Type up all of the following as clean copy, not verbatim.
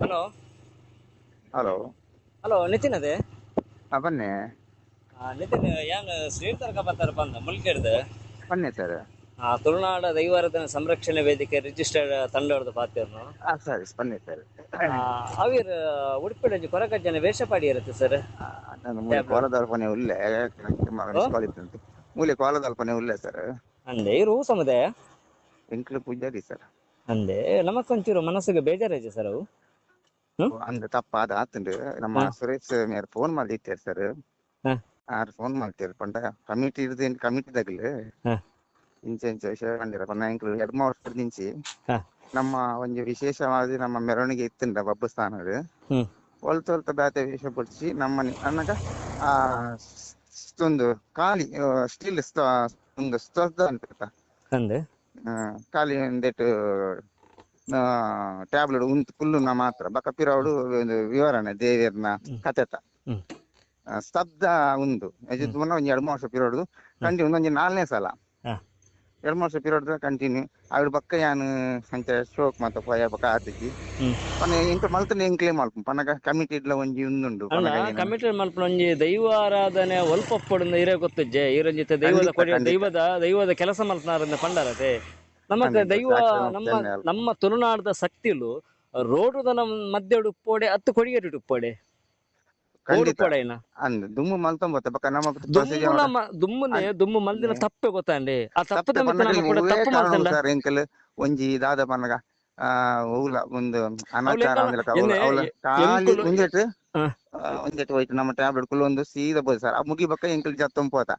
Hello. Hello. Hello, Nitin ಅದೇ? ಹಾಂ, ಬನ್ನಿ. ನಿತಿನ್, ಯಾನ್ ಶ್ರೀಧರ್ ಬರ್ತಾರ ಬಂದ ಮುಲ್ಕಿಡ್ದು. ಬನ್ನಿ ಸರ್. ತುಳುನಾಡ ದೈವಾರಾಧನೆ ಸಂರಕ್ಷಣೆ ವೇದಿಕೆ ರಿಜಿಸ್ಟರ್ಡ್ ತಂಡೋರ್ದು ಪಾತಿರ್ನು. ಹಾಂ ಸರಿ, ಬನ್ನಿ ಸರ್. ಅವಿರ್ ಉಡುಪಿಡ ಒಂಜಿ ಕೊರಗಜ್ಜನ ವೇಷ ಪಾಡಿ ಇರುತ್ತೆ ಸರ್. ನಾನು ಮೂಲೆ ಕೋಲದಲ್ಪನೆ ಉಲ್ಲೆ ಇತ್ತು, ಮೂಲೆ ಕೋಲದಲ್ಪನೆ ಉಲ್ಲೆ ಸರ್. ಅಂದೆ, ಇರು ಸಮುದಾಯ. ಎಂಕ್ಲು ಪೂಜಾರಿ ಸರ್. ಅಂದೆ, ನಮಕೊಂಚೂರು ಮನಸ್ಸಿಗೆ ಬೇಜಾರಾಯ್ತು ಸರ್ ಅವು. ಅಂದ್ ತಪ್ಪಾದ ಆತುಂಡು. ನಮ್ಮ ಸುರೇಶ್ ಮೇರ್ ಫೋನ್ ಮಲ್ದಿತ್ತೇರ್ ಸರ್. ಆರ್ ಫೋನ್ ಮಲ್ತೇರ್ ಪಂಡ ಕಮಿಟಿ ಇರ್ದು ಕಮಿಟಿ ದಗ್ಲು ಇಂಚ ಇಂಚ ವಿಷಯ ಪಂಡಿರ ಪಂಡ ಎಂಕ್ಲು ಎಡ್ಮ ವರ್ಷದಿಂಚಿ ನಮ್ಮ ಒಂಜಿ ವಿಶೇಷವಾದ ನಮ್ಮ ಮೆರವಣಿಗೆ ಇತ್ತುಂಡ ಬಬ್ಬು ಸ್ಥಾನಡ್ ಒಲ್ತ ಒಲ್ತ ಬೇತೆ ವೇಷ ಪೊಡ್ಚಿ ನಮ್ಮನೆ ಅನ್ನಗ ಆ ಒಂದು ಖಾಲಿ ಸ್ಟೀಲ್ ಒಂದು ಸ್ತಬ್ಧ ಅಂತ ಖಾಲಿ ಒಂದೆಟ್ ಟ್ಯಾಬ್ಲೆಟ್ ಉಂತು ಕುಲ್ಲುನ ಮಾತ್ರ ಬಕ ಪಿರವುಡು ಒಂದು ವಿವರಣೆ ದೇವಿಯರ್ನ ಕಥೆತ ಸ್ತಬ್ಧ ಉಂದು ಒಂಜಿ 2 ವರ್ಷ ಪಿರವುಡು ಕಂಟಿನ್ಯೂ ಒಂಜಿ 4ನೇ ಸಲ 2 ವರ್ಷ ಪಿರವುಡು ಕಂಟಿನ್ಯೂ ಅವಿಡ್ ಬಕ್ಕ ಯಾನ್ ಅಂಚ ಶೋಕ್ ಮಾತ ಪೋಯ ಬೊಕ ಆತಿಜಿ ಪನ ಎಂಕ್ ಮಲ್ತುಂಡ ಎಂಕ್ಲೇ ಮಲ್ಪು ಪನಗ ಕಮಿಟಿ ಇಡ್ಲ ಒಂಜಿ ಉಂದುಂಡು. ಕಮಿಟಿ ಮಲ್ಪುನ ಒಂಜಿ ದೈವಾರಾಧನೆ ಒಲ್ಪೊಪ್ಪೊಡು ಇರೆ ಗೊತ್ತುಜ್ಜೆ ಈರೊಂಜಿತ ದೈವದ ದೈವದ ದೈವದ ಕೆಲಸ ಮಲ್ಪನಾರಂದ ಪಂಡರತೆ. ನಮಕ್ ದೈವ ನಮ್ಮ ನಮ್ಮ ತುಳುನಾಡದ ಶಕ್ತಿಲು ರೋಡುದ ನಮ್ಮ ಮಧ್ಯೆ ಉಪ್ಪೋಡೆ ಹತ್ತು ಕೊಡಿಯೇಟು ಉಪ್ಪೋಡೆ ದುಮ್ಮನೆ ದುಮ್ಮು ಮಲ್ದಿನ ತಪ್ಪೆ ಗೊತ್ತಾಂಡಿ ಆ ತಪ್ಪು ತಪ್ಪು ಮಲ್ತಂಡ ಒಂಜಿ ದಾದ ಪನ್ನಗ ಓಲ ಒಂದು ಅನಾಚಾರ ಖಾಲಿ ಒಂಜೆಟ್ ಒಂಜೆಟ್ ಹೋಯ್ತು ನಮ್ಮ ಟ್ಯಾಬ್ಲೆಟ್ ಕುಲ್ಲೊಂದು ಸೀದಾ ಬೋದು ಸರ್. ಆ ಮುಗಿ ಬಕ್ಕ ಎಂಕಲ್ ಜತ್ತೊಂ ಪೋತ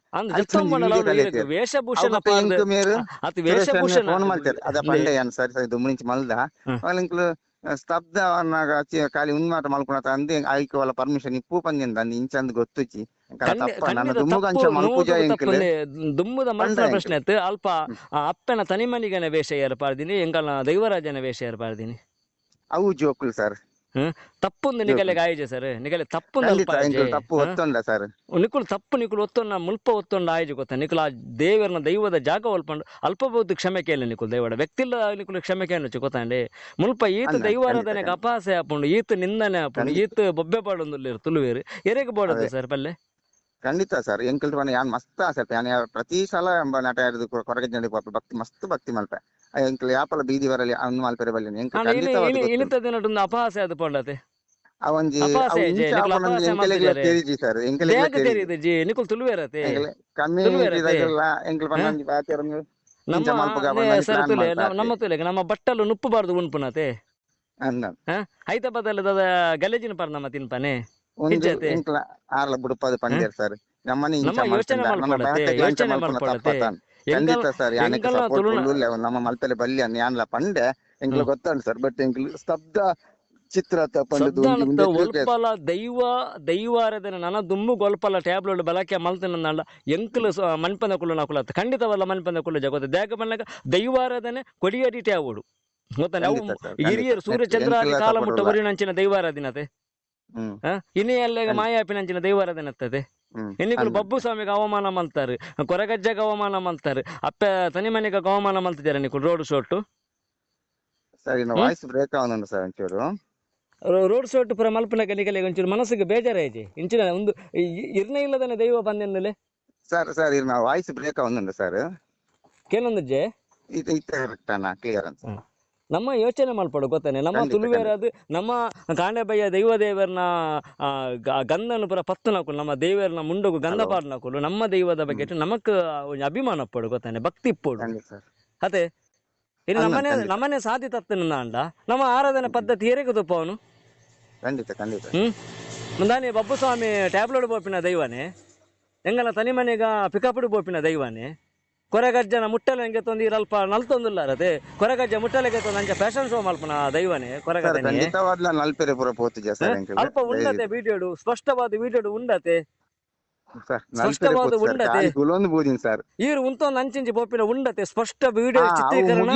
ವೇಷಭೂಷಣ ಫೋನ್ ಮಲ್ತೇರ್ ಅದ ಪಂಡೆ ಯಾನ್ ಸರಿ ಸರಿ ದುಮ್ಮುನಿಂಚಿ ಮಲ್ದ ಎಂಕಲ್ ಸ್ತಬ್ಧ ಅನ್ನಾಗ ಖಾಲಿ ಉನ್ಮಾಟ ಮಲ್ಪುನತ ಅಂದ್ ಐಕ್ ಒಲ ಪರ್ಮಿಷನ್ ಇಪ್ಪು ಪಂಜೆಂದ ಅಂದ್ ಇಂಚ ಅಂದ್ ಗೊತ್ತುಜಿ ದುಮ್ಮುದ ಮಲ್ಪುನ ಪ್ರಶ್ನೆ ಅತ್ ಅಲ್ಪ ಅಪ್ಪನ ತನಿಮನಿಗನ ವೇಷ ಏರ್ಪಾಡ್ದಿನಿ ಎಂಕಲ್ನ ದೈವರಾಜನ ವೇಷ ಏರ್ಪಾಡ್ದಿನಿ ಅವು ಜೋಕುಲು ಸರ್. ತಪ್ಪೊಂದು ನಿಗಲೆಗೆ ಆಯ್ಜೆ ಸರ್, ನಿಗಲೆ ತಪ್ಪೊಂದು ತಪ್ಪು ಒತ್ತೊಂಡ ಸರ್. ನಿಕುಲು ತಪ್ಪು ನಿಕುಲು ಒತ್ತೊಂಡ ಮುಲ್ಪ ಒತ್ತೊಂಡ ಆಯ್ಜೆ ಗೊತ್ತ ನಿಕುಲು ಆ ದೇವರನ ದೈವದ ಜಾಗ ಒಲ್ಪಂಡು ಅಲ್ಪ ಬಹುದು ಕ್ಷಮೆ ಕೇಳಿ ನಿಕುಲು ದೈವಡ ವ್ಯಕ್ತಿಲ್ಲ ನಿಕುಲು ಕ್ಷಮೆ ಕೇಳೊಚ್ಚು ಗೊತ್ತಾಂಡೆ. ಮುಲ್ಪ ಈತ ದೈವಾರಾಧನೆಗೆ ಅಪಹಾಸ್ಯ ಆಪುಂಡು, ಈತ ನಿಂದನೆ ಆಪುಂಡು, ಈತ ಬೊಬ್ಬೆ ಪಾಡೊಂದುಲ್ಲೆರ್ ತುಳುವೇರು ಎರೆಗ್ ಬೋಡದು ಸರ್ ಪಲ್ಲೆ. ಖಂಡಿತ ಸರ್, ಎಂಕಲ್ ಯಾನ್ ಮಸ್ತ್ ಆಸೆ ಯಾನ್ ಪ್ರತಿ ಸಲ ನಟ ಕೊರಗಜ್ಜನ ಭಕ್ತಿ ಮಸ್ತ್ ಭಕ್ತಿ ಮಲ್ಪೆ ಎಂಕಲ್ ಯಾಪಲ ಬೀದಿ ಬರಲಿ ಅಂದ್ ಮಲ್ಪೆರೆ ಬಲ್ಲಿ ಇನಿತ ದಿನಟೊಂದು ಅಪಹಾಸ್ಯ ಆದ್ ಪೋಂಡತೆ ಒಂಜಿ ಸರ್. ತೆರಿದು ನಿಕುಲು ತುಳುವೇರತೆ ಎಂಕಲ್ ಪಂಡ ನಮ್ಮ ತುಲೆಗೆ ನಮ್ಮ ಬಟ್ಟಲು ನುಪ್ಪುಬಾರ್ದು ಉನ್ಪುನತೆ ಹೈದರಾಬಾದ್ ಗಲೇಜಿನ ಪಾರ್ ನಮ್ಮ ತಿನ್ಪಾನೆ ಆರ್ಲ ಬುಡುಪಾದ ಪಂಡೇರ್ ಸರ್. ನಮ್ಮನೆ ಯೋಚನೆ ಯೋಚನೆ ಮಲ್ಪೊಡತೆ ಖಂಡಿತ ಸರ್. ಯಾನಕ್ಕೆ ಸಪೋರ್ಟ್ ಉಳ್ಳುಲ್ಲೆ ನಮ್ಮ ಮಲ್ಪೆಲೆ ಬಲ್ಲಿ ಅನ್ ಯಾನ್ಲ ಪಂಡೆ ಎಂಕ್ಲ ಗೊತ್ತುಂಡು ಸರ್. ಬಟ್ ಎಂಕ್ಲು ಸ್ತಬ್ಧ ಚಿತ್ರ ಒಲ್ಪಲ ದೈವ ದೈವಾರಾಧನೆ ನನ ದುಮ್ಮು ಗೊಲ್ಪಲ ಟ್ಯಾಬ್ಲೆಟ್ ಬಳಕೆ ಮಲ್ತನಂಡ ಎಂಕ್ಲು ಮನ್ಪಂದ ಕುಲ್ಲು ನಕುಲತ್ತ ಖಂಡಿತವಲ್ಲ ಮನ್ಪಂದ ಕುಲ್ಲು ಜಗತ್ತ ದ್ಯಾಗ ಬನ್ನಗ ದೈವಾರಾಧನೆ ಕೊಡಿಯಡಿ ಟ್ಯಾವುಡು ಗೊತ್ತಾನೆ. ಅವು ಹಿರಿಯರು ಸೂರ್ಯಚಂದ್ರ ಕಾಲ ಮುಟ್ಟ ಒರಿನಂಚಿನ ದೈವಾರಾಧನತೆ ಇನಿ ಅಲ್ಲೆಗ ಮಾಯಾಪಿನಂಚಿನ ದೈವಾರಾಧನೆ ಆಗ್ತದೆ. ಇನ್ನಿಕುಲು ಬಬ್ಬು ಸ್ವಾಮಿಗೆ ಅವಮಾನ ಮಲ್ತಾರೆ, ಕೊರಗಜ್ಜಗೆ ಅವಮಾನ ಮಲ್ತಾರೆ, ಅಪ್ಪೆ ತನಿಮನಿಗೆ ಅವಮಾನ ಮಲ್ತಿದ್ದಾರೆ ನಿಕುಲು ರೋಡ್ ಶೋಟ್. ಸರಿ, ವಾಯ್ಸ್ ಬ್ರೇಕ್ ಆವೊಂದುಂಡು ಸರ್ ಒಂಚೂರು. ರೋಡ್ ಶೋಟ್ ಪೂರ ಮಲ್ಪುನಗ ನಿಕಲೆಗ್ ಒಂಚೂರು ಮನಸ್ಸಿಗೆ ಬೇಜಾರಾಯ್ಜಿ ಇಂಚಿನ ಒಂದು ಇರ್ನ ಇಲ್ಲದನೆ ದೈವ ಬಂದೆಂದಲೆ ಸರ್. ಸರ್ ಇರ್ನ ವಾಯ್ಸ್ ಬ್ರೇಕ್ ಆವೊಂದುಂಡು ಸರ್. ಕೇನೊಂದುಜ್ಜೆ ಇತ್ತೆ ಕರೆಕ್ಟ್ ಅಣ್ಣ ಕ್ಲಿಯರ್ ಅಂತ. ನಮ್ಮ ಯೋಚನೆ ಮಲ್ಪಡು ಗೊತ್ತಾನೆ. ನಮ್ಮ ತುಳುವೇರದು ನಮ್ಮ ಕಾಂಡೆಬಯ್ಯ ದೈವ ದೇವರನ ಗಂಧನ ಪೂರ ಪತ್ತು ನಕುಲು ನಮ್ಮ ದೇವರನ ಮುಂಡಗು ಗಂಧ ಪಾಡ್ ನಕುಲು ನಮ್ಮ ದೈವದ ಬಗ್ಗೆ ನಮಕ್ ಒಂಜಿ ಅಭಿಮಾನ ಪಡು ಗೊತ್ತಾನೆ, ಭಕ್ತಿ ಇಪ್ಪೊಡು ಅದೇ. ಇನ್ನು ನಮ್ಮನೆ ನಮ್ಮನೆ ಸಾಧಿ ತತ್ತನ ಅಂಡ ನಮ್ಮ ಆರಾಧನೆ ಪದ್ಧತಿ ಹೇಗೆ ತುಪ್ಪ ಅವನು. ಖಂಡಿತ ಖಂಡಿತ. ಮುಂದಾನೆ ಬಬ್ಬು ಸ್ವಾಮಿ ಟ್ಯಾಬ್ಲೆಟ್ ಬೋಪಿನ ದೈವನೇ, ಎಂಗಲ ತನಿ ಮನೆಗ ಪಿಕಪುಡು ಬೋಪಿನ ದೈವನೇ, ಕೊರಗಜ್ಜನ ಮುಟ್ಟಲೆ ಎಂಗೆ ತೊಂದು ಅಲ್ಪ ನಲ್ತೊಂದುಲ್ಲ ಅದೇ ಕೊರಗಜ್ಜ ಮುಟ್ಟಲೆಗೆ ತೊಂದು ಅಂಚ ಫ್ಯಾಷನ್ ಶೋ ಮಲ್ಪನ ದೈವನೇ ಕೊರಗಜ್ಜ. ಅಲ್ಪ ಉಂಡತೆ ವಿಡಿಯೋಡು ಸ್ಪಷ್ಟವಾದ ವಿಡಿಯೋಡು ಉಂಡತೆ ಸ್ಪಷ್ಟವಾದ ಉಂಡತೆ ಈರು ಉಂತೊಂದು ಅಂಚಿಂಚಿ ಪೋಪಿನ ಉಂಡತೆ ಸ್ಪಷ್ಟ ವಿಡಿಯೋ ಚಿತ್ರೀಕರಣ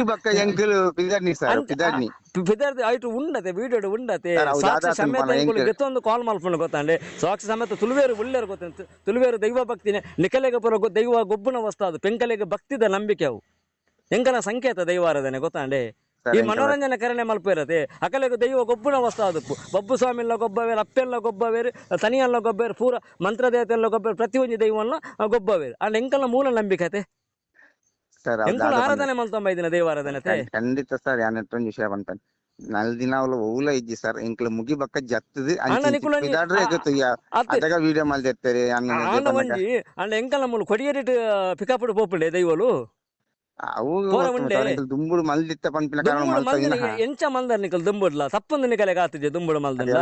ಪಿದರ್ದು ಆಯ್ತು ಉಂಡತೆ ವಿಡಿಯೋಡು ಉಂಡತೆ ಸಾಕ್ಷಿ ಸಮೇತ ಗೆತ್ತೊಂದು ಕಾಲ್ ಮಲ್ಪುಂಡು ಗೊತ್ತಾಂಡೆ. ಸಾಕ್ಷಿ ಸಮೇತ ತುಳುವೇರು ಉಳ್ಳೇರು ಗೊತ್ತ ತುಳುವೇರು ದೈವ ಭಕ್ತಿನೇ ನಿಕಲೆಗೆ ಪುರ ದೈವ ಗೊಬ್ಬುನ ವಸ್ತು ಅದು ಪೆಂಕಲೆಗೆ ಭಕ್ತಿದ ನಂಬಿಕೆ ಅವು ಎಂಕನ ಸಂಕೇತ ದೈವಾರಾಧನೆ ಗೊತ್ತಾಂಡೆ. ಈ ಮನೋರಂಜನೆ ಕರಣೆ ಮಲ್ಪೇರತೆ ಅಕಲೆಗ್ ದೈವ ಗೊಬ್ಬುನ ವಸ್ತು ಆದುಪ್ಪು ಬಬ್ಬು ಸ್ವಾಮಿಲ್ಲ ಗೊಬ್ಬವೇರು ಅಪ್ಪೆಲ್ಲ ಗೊಬ್ಬವೇರು ತನಿಯಲ್ಲ ಗೊಬ್ಬವೇರು ಪೂರ ಮಂತ್ರದೇವತೆಲ್ಲ ಗೊಬ್ಬವೇರು ಪ್ರತಿಯೊಂಜಿ ದೈವನ್ನ ಗೊಬ್ಬವೇರು ಅಂಡ್ ಎಂಕಲ್ನ ಮೂಲ ನಂಬಿಕತೆ ಸರ್ ಎಂಕುಲು ಆರಾಧನೆ ಮಲ್ತೊಂಬ ಇದಿನ ದೈವಾರಾಧನೆ ಖಂಡಿತ ಸರ್ ಯಾನ್ ಒಂಜಿ ವಿಷಯ ಪನ್ಪೆನ್ ನಲ್ ದಿನ ಅವ್ಲು ಒವ್ಲ ಇಜ್ಜಿ ಸರ್ ಎಂಕ್ಲ ಮುಗಿ ಬಕ್ಕ ಜತ್ತದು ಆಂಡ ನಿಕುಲು ಒಂಜಿ ಅದಗ ವಿಡಿಯೋ ಮಲ್ದಿರ್ತಾರೆ ಆಂಡ ಒಂಜಿ ಆಂಡ ಎಂಕಲ್ನ ಮೂಲು ಕೊಡಿಯೇರಿಟ್ ಪಿಕಪ್ ಪೋಪುಂಡೆ ದೈವಲು ಅವು ದುಂಬುಡು ಮಲ್ದಿತ್ತ ಪನ್ಪಿನ ಕಾರಣ ಎಂಚ ಮಲ್ದರ್ ನಿಕಲ್ ದುಂಬುಡ್ಲ ತಪ್ಪೊಂದು ನಿಕಲೆಗ್ ಆತಿಜೆ ದುಂಬುಡು ಮಲ್ದಂಡ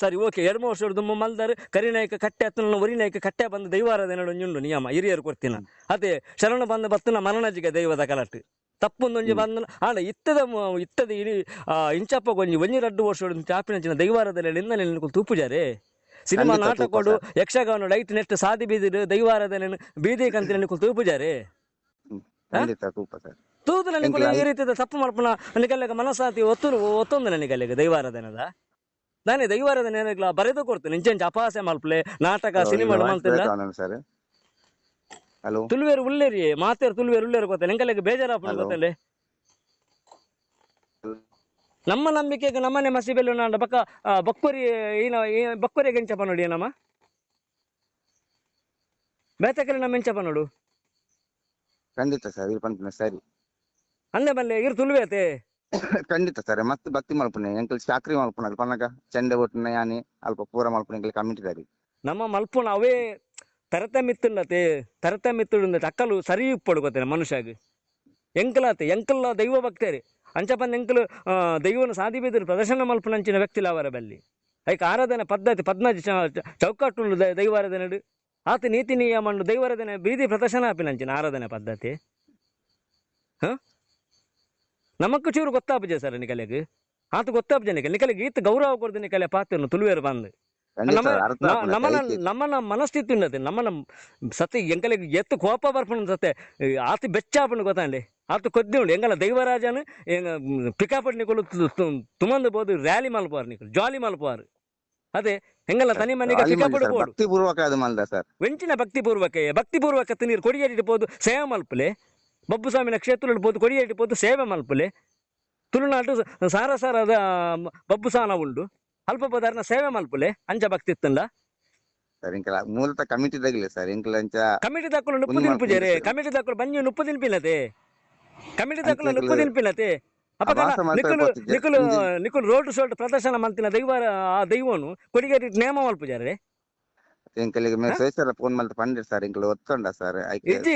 ಸರಿ ಓಕೆ 2 ವರ್ಷ ದುಂಬು ಮಲ್ದರ್ ಕರಿನಾಯಕ ಕಟ್ಟೆ ಅತ್ತನ ಒರಿನಾಯಕ ಕಟ್ಟೆ ಬಂದು ದೈವಾರಾಧನೆ ಒಂಜುಂಡು ನಿಯಮ ಹಿರಿಯರು ಕೊಡ್ತಿನ ಅದೇ ಶರಣ ಬಂದು ಬತ್ತನ ಮರಣಜಿಗೆ ದೈವದ ಕಲಟ್ ತಪ್ಪೊಂದೊಂಜಿ ಬಂದ ಆಂಡ ಇತ್ತದ ಇತ್ತದ ಇಡೀ ಇಂಚಪ್ಪ ಒಂಜಿ ಒಂಜಿ 2 ವರ್ಷ ಚಾಪಿನಂಚಿನ ದೈವಾರಾಧನೆ ನಿಂದನೆ ತೂಪುಜಾರೆ ಸಿನಿಮಾ ನಾಟಕೋಡು ಯಕ್ಷಗಾನ ಲೈಟ್ ನೆಟ್ ಸಾದಿ ಬೀದಿಡು ದೈವಾರಾಧನೆ ಬೀದಿ ಕಂತಿನ ನಿಕುಲು ತೂಪುಜಾರೆ ತೂದು ನಿಕುಲು ಈ ರೀತಿಯ ತಪ್ಪು ಮಲ್ಪುನ ನಿಕಲ್ಲೆಗ ಮನಸ್ಸಾತಿ ಒತ್ತು ಒತ್ತೊಂದು ನಿಕಲ್ಲೆಗ ದೈವಾರಾಧನೆದ ನಾನೇ ದೈವಾರಾಧನೆ ಬರೆದು ಕೊಡ್ತೇನೆ ಇಂಚೆಂಚ ಅಪಹಾಸ್ಯ ಮಲ್ಪಲೆ ನಾಟಕ ಸಿನಿಮಾ ಮಲ್ತಿಲ್ಲ ತುಳುವೇರು ಉಲ್ಲೇರಿ ಮಾತೇರು ತುಳುವೇರು ಉಲ್ಲೇರು ಗೊತ್ತಲ್ಲ ಎಂಕಲೆಗ್ ಬೇಜಾರಾಪುಂಡು ಗೊತ್ತಲ್ಲ ನಮ್ಮ ನಂಬಿಕೆಗೆ ನಮ್ಮನೆ ಮಸಿಬೆಲ್ಲು ನಾಂಡ ಬಕ್ಕ ಬಕ್ಕೊರಿ ಏನ ಬಕ್ಕೊರಿಗೆ ಎಂಚ ಪನೋಡಿ ನಮ್ಮ ಬೇತಕಲಿ ನಮ್ಮ ಎಂಚ ಪನೋಡು ಖಂಡಿತ ಸರ್ ಇರ್ ಪನ್ಪಿನ ಸರಿ ಅಂದೆ ಬಲ್ಲೆ ಇರ್ ತುಳುವೇತೆ ಖಂಡಿತ ಸರ್ ಮಸ್ತ್ ಭಕ್ತಿ ಮಲ್ಪುನೆ ಎಂಕಲ್ ಚಾಕ್ರಿ ಮಲ್ಪುನ ಅಲ್ಪ ಪನ್ನಗ ಚೆಂಡೆ ಒಟ್ಟುನ ಯಾನಿ ಅಲ್ಪ ಪೂರ ಮಲ್ಪುನ ಎಂಕಲ್ ಕಮಿಟಿ ದಾರಿ ನಮ್ಮ ಮಲ್ಪುನ ಅವೇ ತರತಮಿತ್ತುಂಡತೆ ತರತಮಿತ್ತುಂಡ ಅಕ್ಕಲು ಸರಿ ಇಪ್ಪಡು ಗೊತ್ತೇನೆ ಮನುಷ್ಯಾಗ ಎಂಕಲಾತೆ ಎಂಕಲ್ಲ ದೈವ ಭಕ್ತರಿ ಅಂಚಪಂದ ಎಂಕಲು ದೈವನ ಸಾದಿ ಬೀದರು ಪ್ರದರ್ಶನ ಮಲ್ಪುನಂಚಿನ ವ್ಯಕ್ತಿ ಅವರ ಬಲ್ಲಿ ಐಕ್ ಆರಾಧನೆ ಪದ್ಧತಿ ಪದ್ನಾಜಿ ಚೌಕಟ್ಟು ದೈವಾರಾಧನೆ ಆತ ನೀತಿ ನಿಯಮಂಡು ದೈವಾರಾಧನೆ ಬೀದಿ ಪ್ರದರ್ಶನ ಆಪಿನಂಚಿನ ಆರಾಧನೆ ಪದ್ಧತಿ ಹ ನಮಕ್ಕು ಚೂರು ಗೊತ್ತಾಪುಜೆ ಸರ್ ನಿಕಲೆಗ್ ಆತ ಗೊತ್ತಾಪುಜೆ ನಿಕಲೆ ನಿಕಲೆಗ್ ಈತ ಗೌರವ ಕೊಡ್ದು ನಿಕಲೆ ಪಾತ್ರನು ತುಳುವೇರು ಬಂದು ನಮ್ಮನ ನಮ್ಮನ ಮನಸ್ಥಿತಿ ಉನ್ನತೆ ನಮ್ಮನ ಸತಿ ಎಂಕಲೆಗ್ ಎತ್ತು ಕೋಪ ಬರ್ಪುಂಡು ಸತ್ತೆ ಆತ ಬೆಚ್ಚಾಪುಂಡು ಗೊತ್ತಾಂಡೆ ಆತ ಕೊದ್ದಿ ಉಂಡು ಎಂಕಲ ದೈವರಾಜನ ಪಿಕಾಪಟ್ ನಿಕುಲು ತುಮಂದು ಬೋದು ರ್ಯಾಲಿ ಮಲ್ಪುವಾರು ನಿಕುಲು ಜಾಲಿ ಮಲ್ಪುವಾರು ಅದೇ ಎಂಗಲ ತನಿ ಮನೆಗೆ ಪಿಕಾಪಡ್ ಬೋಡು ಭಕ್ತಿಪೂರ್ವಕ ಅದು ಮಲ್ದ ಸರ್ ವೆಂಚಿನ ಭಕ್ತಿಪೂರ್ವಕ ಭಕ್ತಿಪೂರ್ವಕ ನೀರು ಕೊಡಿಯೇರಿ ಪೋದು ಸೇವೆ ಮಲ್ಪಲೆ ಬಬ್ಬು ಸ್ವಾಮಿನ ಕ್ಷೇತ್ರ ಪೋದು ಕೊಡಿಯೇರಿ ಪೋದು ಸೇವೆ ಮಲ್ಪಲೆ ತುಳುನಾಡು ಸಾರ ಸಾರದ ಬಬ್ಬು ಸಾನ ಉಂಡು ಅಲ್ಪ ಪದಾರ್ನ ಸೇವೆ ಮಲ್ಪಲೆ ಅಂಚ ಭಕ್ತಿ ಇತ್ತಲ್ಲ ಸರ್ ಎಂಕಲ ಮೂಲತ ಕಮಿಟಿ ದಗಿಲೆ ಸರ್ ಎಂಕಲ ಅಂಚ ಕಮಿಟಿ ದಕ್ಕಲು ನುಪ್ಪು ತಿನ್ಪುಜಾರೆ ಕಮಿಟಿ ದಕ್ಕಲು ಬಂಜಿ ನುಪ್ಪು ತಿನ್ಪಿಲ್ಲತೆ ಕಮಿಟಿ ದಕ್ಕಲು ನುಪ್ಪು ತಿನ್ಪಿಲ್ಲತೆ ಅಪಗ ನಿಕುಲು ನಿಕುಲು ನಿಕುಲು ರೋಡ್ ಶೋಲ್ಟ್ ಪ್ರದರ್ಶನ ಮಲ್ತಿನ ದೈವ ಆ ದೈವನು ಕೊಡಿಗೇರಿ ನೇಮ ಮಲ್ಪುಜಾರೆ ಎಂಕಲಿಗೆ ಮೇಸರ ಫೋನ್ ಮಲ್ತ ಪಂಡಿರ್ ಸರ್ ಎಂಕಲ ಒತ್ತೊಂಡ ಸರ್ ಇಜ್ಜಿ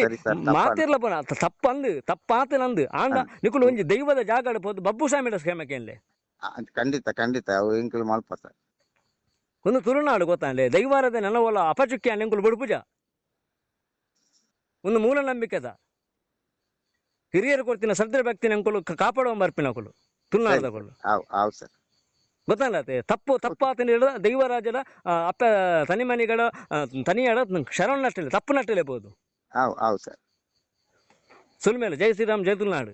ಮಾತಿರ್ಲ ಪೋನ ತಪ್ಪಂದು ತಪ್ಪಾತ ನಂದು ಆಂಡ ನಿಕುಲು ಒಂಜಿ ದೈವದ ಜಾಗಡ್ ಪೋದು ಬಬ್ಬು ಸ್ವಾಮಿಡ ಕ್ಷೇಮಕ್ಕೆ ಖಂಡಿತ ಖಂಡಿತ ಅವು ಎಂಕಲು ಮಲ್ಪ ಸರ್ ಒಂದು ತುಳುನಾಡು ಗೊತ್ತಾಂಡೆ ದೈವಾರದ ನೆನವಲ್ಲ ಅಪಚುಕ್ಕೆ ಎಂಕುಲು ಬುಡುಪುಜ ಒಂದು ಮೂಲ ನಂಬಿಕೆದ ಹಿರಿಯರು ಕೊಡ್ತಿನ ಶ್ರದ್ಧೆ ಭಕ್ತಿನ ಎಂಕುಲು ಕಾಪಾಡುವ ಬರ್ಪಿನಕುಲು ತುಳುನಾಡದಕುಲು ಸರ್ ಗೊತ್ತಾಗತ್ತೆ ತಪ್ಪು ತಪ್ಪಾತನ ಹಿಡಿದ ದೈವರಾಜನ ಅಪ್ಪ ತನಿಮನಿಗಳ ತನಿಯಡ ಶರಣ ನಟ್ಟಿಲ್ಲ ತಪ್ಪು ನಟ್ಟಿಲೇಬಹುದು ಸರ್ ಸುಲ್ಮೇಲೆ ಜೈ ಶ್ರೀರಾಮ್ ಜೈ ತುಳುನಾಡು.